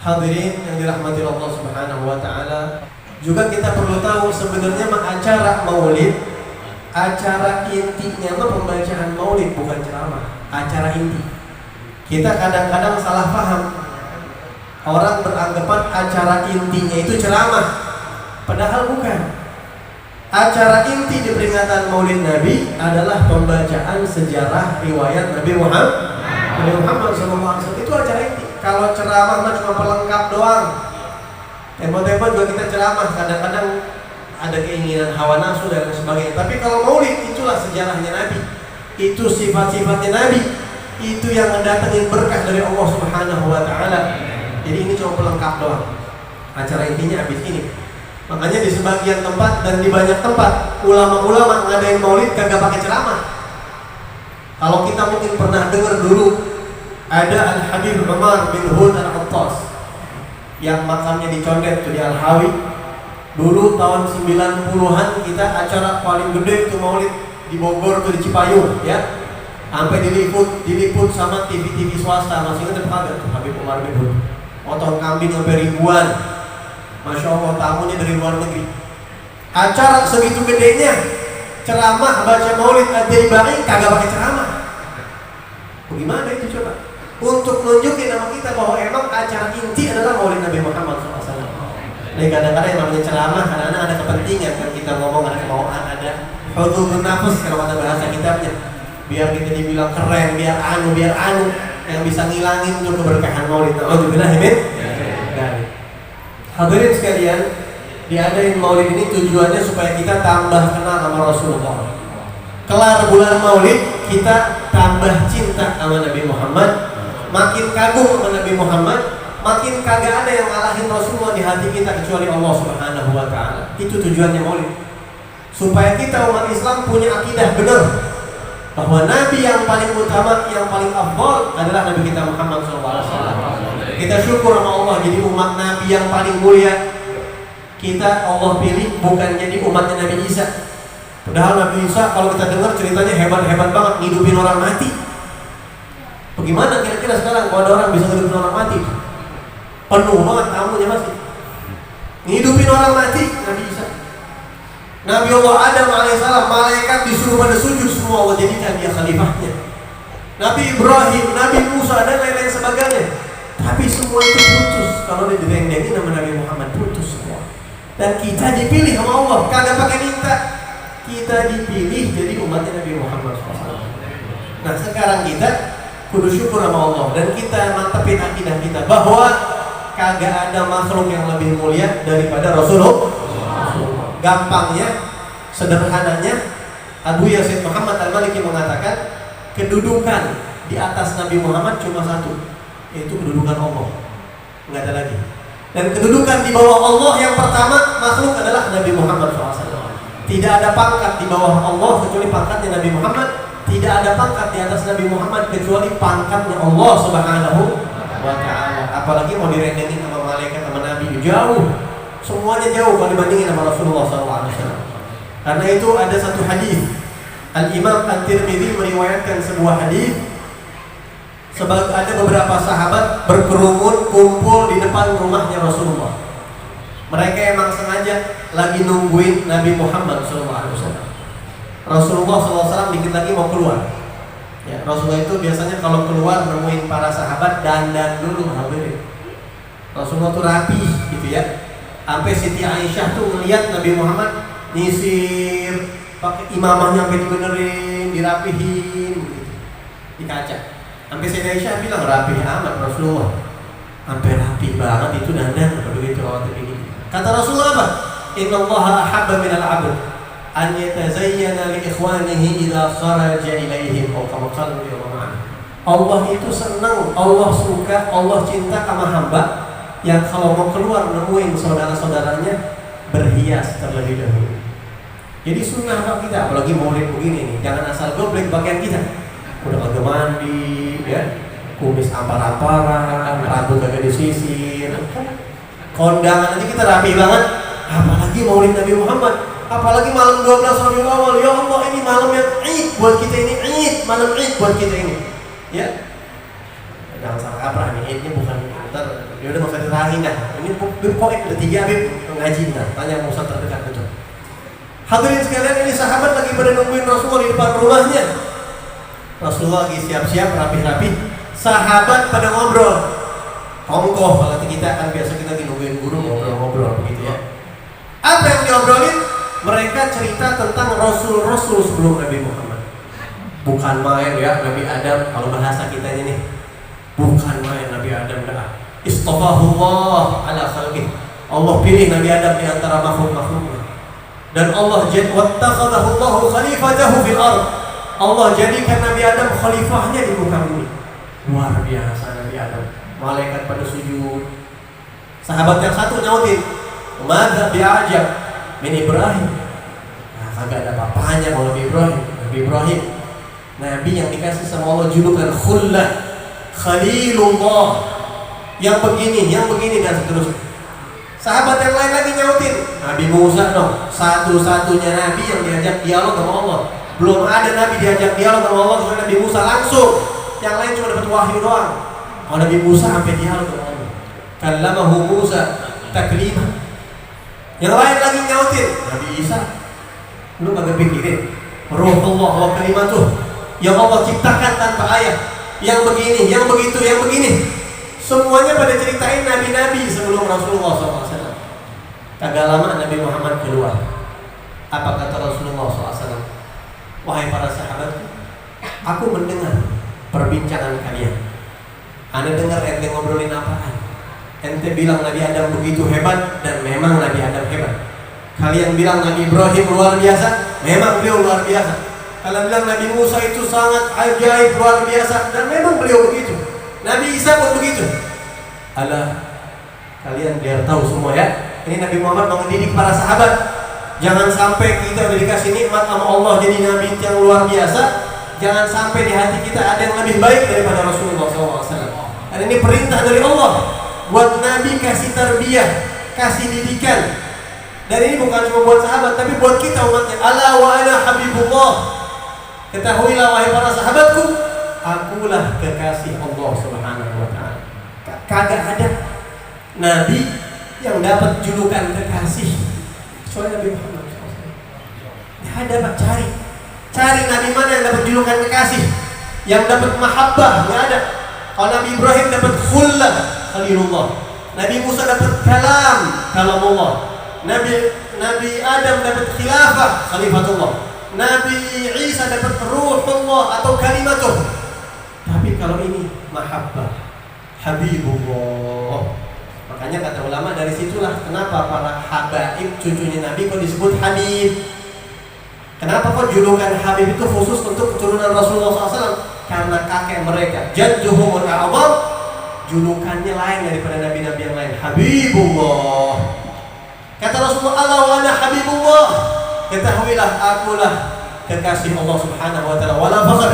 Hadirin yang dirahmati Allah Subhanahu wa taala, juga kita perlu tahu sebenarnya acara maulid, acara intinya pembacaan maulid, bukan ceramah. Acara inti. Kita kadang-kadang salah paham. Orang beranggapan acara intinya itu ceramah, padahal bukan. Acara inti di peringatan Maulid Nabi adalah pembacaan sejarah riwayat Nabi Muhammad SAW. Itu acara inti. Kalau ceramah cuma pelengkap doang. Tempo-tempo juga kita ceramah, kadang-kadang ada keinginan hawa nafsu dan sebagainya. Tapi kalau Maulid, itulah sejarahnya Nabi. Itu sifat-sifatnya Nabi. Itu yang mendatangin berkah dari Allah Subhanahu wa taala. Jadi ini cuma pelengkap doang. Acara intinya habis ini. Makanya di sebagian tempat dan di banyak tempat ulama-ulama ngadain maulid kagak pakai ceramah. Kalau kita mungkin pernah dengar dulu ada Al-Habib Umar bin Hud Al-Attas yang makamnya di Condet, di Al-Hawi. Dulu tahun 90-an kita acara paling gede itu maulid di Bogor, tuh di Cipayung ya. Sampai diliput sama TV-TV swasta. Masih ingat kagak tuh Habib Umar bin Hud? Potong kambing sampai ribuan. Masya Allah, tamunya dari luar negeri. Acara segitu gedenya, ceramah, baca maulid, ad-daibai, kagak pakai ceramah. Bagaimana itu coba? Untuk nunjukin sama kita bahwa emang acara inti adalah maulid Nabi Muhammad SAW. Nah, kadang-kadang yang namanya ceramah, kadang-kadang ada kepentingan kan kita ngomong, ada kemauan, ada hudud nafas kalau kata bahasa kitabnya. Biar kita dibilang keren, biar anu, yang bisa ngilangin untuk keberkahan maulid. Alhamdulillah, amin. Hadirin sekalian, diadain maulid ini tujuannya supaya kita tambah kenal sama Rasulullah. Kelar bulan maulid, kita tambah cinta sama Nabi Muhammad, makin kagum sama Nabi Muhammad, makin kagak ada yang ngalahin Rasulullah di hati kita kecuali Allah Subhanahu wa taala. Itu tujuannya maulid. Supaya kita umat Islam punya akidah benar bahwa Nabi yang paling utama, yang paling afdal adalah Nabi kita Muhammad SAW. Kita syukur sama Allah jadi umat Nabi yang paling mulia. Kita Allah pilih bukan jadi umatnya Nabi Isa. Padahal Nabi Isa kalau kita dengar ceritanya hebat-hebat banget, ngidupin orang mati. Bagaimana kira-kira sekarang kalau ada orang bisa ngidupin orang mati? Penuh banget tamunya masih. Ngidupin orang mati Nabi Isa. Nabi Allah Adam alaihissalam, malaikat disuruh pada sujud semua, Allah jadikan dia khalifahnya. Nabi Ibrahim, Nabi Musa dan lain-lain sebagainya. Tapi semua itu putus. Kalau dideng-dengin nama Nabi Muhammad, putus semua. Dan kita dipilih sama Allah, kagak pakai minta. Kita dipilih jadi umatnya Nabi Muhammad SAW. Nah sekarang kita kudu syukur sama Allah dan kita mantepin akidah kita bahwa kagak ada makhluk yang lebih mulia daripada Rasulullah. Gampangnya, sederhananya, Abu Yazid Muhammad Al-Maliki mengatakan kedudukan di atas Nabi Muhammad cuma satu, yaitu kedudukan Allah, nggak ada lagi. Dan kedudukan di bawah Allah yang pertama makhluk adalah Nabi Muhammad SAW. Tidak ada pangkat di bawah Allah kecuali pangkatnya Nabi Muhammad. Tidak ada pangkat di atas Nabi Muhammad kecuali pangkatnya Allah Subhanahu wa ta'ala. Apalagi mau direndengin sama malaikat sama Nabi, jauh. Semuanya jauh kalau dibandingin sama Rasulullah SAW. Karena itu ada satu hadis. Al-Imam At-Tirmidzi meriwayatkan sebuah hadis. Sebab ada beberapa sahabat berkerumun kumpul di depan rumahnya Rasulullah. Mereka emang sengaja lagi nungguin Nabi Muhammad SAW. Rasulullah SAW dikit lagi mau keluar. Ya, Rasulullah itu biasanya kalau keluar nemuin para sahabat dandan dulu, hadirin. Rasulullah tuh rapi gitu ya. Sampai Siti Aisyah tuh ngelihat Nabi Muhammad nyisir pakai imamahnya sampai dibenerin, dirapihin gitu, di kaca. Sampai Siti Aisyah bilang rapih amat Rasulullah. Sampai rapi banget itu dandan begitu waktu ini. Kata Rasulullah apa? Innallaha ahabba minal 'abd an yatazayyana li ikhwanihi idza kharaja ilaihim aw kama qala Allah itu senang, Allah suka, Allah cinta sama hamba yang kalau mau keluar nemuin saudara-saudaranya berhias terlebih dahulu. Jadi sunnah kita, apalagi maulid begini nih, jangan asal goblek pakaian kita. Udah kagak mandi, ya, kumis ampar-amparan, rambut kagak disisir, kondangan aja kita rapi banget. Apalagi maulid Nabi Muhammad, apalagi malam 12 Rabiul Awal. Ya Allah, ini malam yang Id buat kita, ini Id, malam Id buat kita ini. Ya, jangan salah kaprah nih, Idnya bukan ntar Ya udah nggak usah diterangin dah. Ini pokoknya ada 3 Habib ngaji dah. Tanya Musa terdekat betul. Hadirin sekalian, ini sahabat lagi pada nungguin Rasulullah di depan rumahnya. Rasulullah lagi siap-siap rapi-rapi. Sahabat pada ngobrol. Tongkoh kalau kita kan biasa kita lagi nungguin guru ngobrol-ngobrol begitu ya. Apa yang diobrolin? Mereka cerita tentang Rasul-Rasul sebelum Nabi Muhammad. Bukan main ya Nabi Adam, kalau bahasa kita ini nih. Bukan main Nabi Adam dah. Istafahullah ala khalqih. Allah pilih Nabi Adam di antara makhluk-makhluknya. Dan Allah wattakhadahu Allahu khalifatahu fil ardh. Allah jadikan Nabi Adam khalifahnya di muka bumi. Luar biasa Nabi Adam. Malaikat pada sujud. Sahabat yang satu nyautin, "Madza bi'ajab min Ibrahim." Nah, kagak ada apa-apanya kalau Nabi Ibrahim. Nabi Ibrahim, Nabi yang dikasih sama Allah julukan Khullah, Khalilullah, yang begini dan seterusnya. Sahabat yang lain lagi nyautin, Nabi Musa dong, satu-satunya Nabi yang diajak dialog sama Allah. Belum ada Nabi diajak dialog sama Allah kecuali Nabi Musa langsung. Yang lain cuma dapat wahyu doang. Kalau Nabi Musa sampai dialog sama Allah. Kallamahu Musa taklima. Yang lain lagi nyautin, Nabi Isa, lu kagak pikirin Ruhullah wa kalimatuh yang Allah ciptakan tanpa ayah, yang begini, yang begitu, yang begini. Semuanya pada ceritain nabi-nabi sebelum Rasulullah SAW. Kagak lama Nabi Muhammad keluar. Apa kata Rasulullah SAW? Wahai para sahabat, aku mendengar perbincangan kalian. Anda dengar ente ngobrolin apaan? Ente bilang Nabi Adam begitu hebat, dan memang Nabi Adam hebat. Kalian bilang Nabi Ibrahim luar biasa, memang beliau luar biasa. Kalian bilang Nabi Musa itu sangat ajaib, luar biasa, dan memang beliau begitu. Nabi Isa pun begitu. Alah, kalian biar tahu semua ya. Ini Nabi Muhammad mau mendidik para sahabat. Jangan sampai kita udah dikasih nikmat sama Allah jadi Nabi yang luar biasa, jangan sampai di hati kita ada yang lebih baik daripada Rasulullah SAW. Dan ini perintah dari Allah buat Nabi kasih tarbiyah, kasih didikan. Dan ini bukan cuma buat sahabat, tapi buat kita umatnya. Ala wa ana habibullah. Ketahuilah wahai para sahabatku, akulah kekasih Allah Subhanahu wa ta'ala. Kagak ada Nabi yang dapat julukan kekasih kecuali Nabi Muhammad SAW. Tidak ada, Pak. Cari Nabi mana yang dapat julukan kekasih, yang dapat mahabbah. Tidak ada. Kalau Nabi Ibrahim dapat khullah, Khalilullah. Nabi Musa dapat kalamullah. Nabi Adam dapat khilafah, khalifatullah. Nabi Isa dapat ruhullah atau kalimatuh. Tapi kalau ini mahabbah, habibullah. Makanya kata ulama dari situlah kenapa para habaib cucunya Nabi kok disebut habib. Kenapa kok julukan habib itu khusus untuk keturunan Rasulullah SAW? Karena kakek mereka jadduhumul a'zam julukannya lain daripada nabi-nabi yang lain. Habibullah. Kata Rasulullah, "Ala wa ana habibullah." Ketahuilah akulah kekasih Allah Subhanahu wa ta'ala. Wala fakhr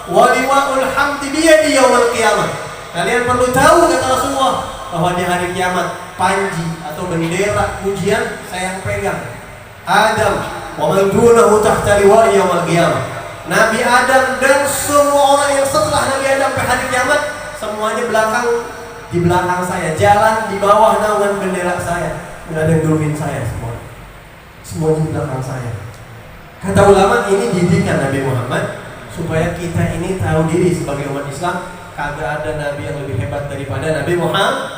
wa liwa'ul hamdi biyadi yaumil qiyamah. Kalian perlu tahu kata Rasulullah bahwa di hari kiamat panji atau bendera pujian saya yang pegang. Adam wa man dunahu tahta liwa'i yaumil qiyamah. Nabi Adam dan semua orang yang setelah Nabi Adam sampai hari kiamat semuanya di belakang saya, jalan di bawah naungan bendera saya. Nggak ada yang duluin saya semuanya di belakang saya. Kata ulama ini didikan Nabi Muhammad supaya kita ini tahu diri sebagai umat Islam. Kagak ada nabi yang lebih hebat daripada Nabi Muhammad.